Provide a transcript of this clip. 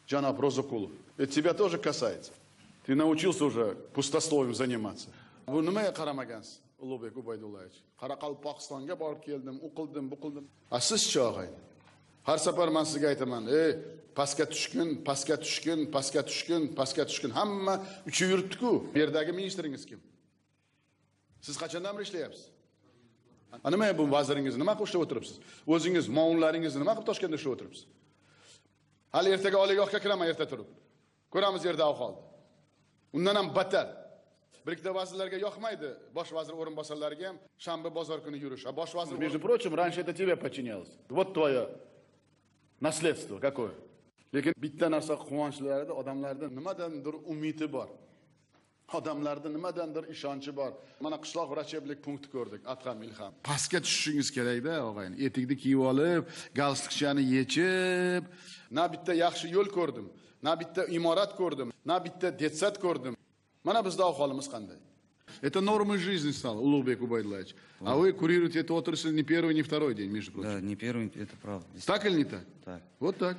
Janob Ro'ziqulov, это тебя тоже касается. Ты научился уже пустословием заниматься. Bu nimaga qaramagansiz, Ulug'bek Ubaydullayevich? Qoraqalpog'istonga borib keldim, u qildim, bu qildim. A sizchi, og'ayni? Har safar man sizga aytaman, ey, pastga tushgin, pastga tushgin, pastga tushgin, pastga tushgin. Hamma uchib yuribdi-ku. Bu yerdagi ministringiz kim? Siz qachondan beri ishlayapsiz? A nima bu vaziringizni nima qilib ishlab o'tiribsiz? O'zingiz muovinlaringizni nima qilib Toshkentda ishlab o'tiribsiz? Hali ertaga oliygohga kiraman erta turib. Ko'ramiz yerda ahvolni. Undan ham battar. Bir ikkita vazirlarga yoqmaydi, bosh vazir o'rinbosarlariga ham shanba bozor kuni yurish. A bosh vazir, между прочим, раньше это тебе подчинялось. Вот твое наследство какое. Lekin bitta narsa quvonchlarida odamlarda nimadandir umidi bor. Odamlarda nimadandir ishonchi bor. Mana qishloq vracheblik punkti ko'rdik, Adham Ilham. Pastga tushishingiz kerakda, og'ayni. Etikni kiyib olib, galstukchani yechib, na bitta yaxshi yo'l ko'rdim, na bitta imorat ko'rdim, na bitta детсад ko'rdim. Mana bizda ahvolimiz qanday? Это нормой жизни стало, Улугбек Убайдуллаевич. А вы курируете эту отрасль не первый, не второй день, между прочим. Да, не первый, это правда. Так или не так? Так. Вот так.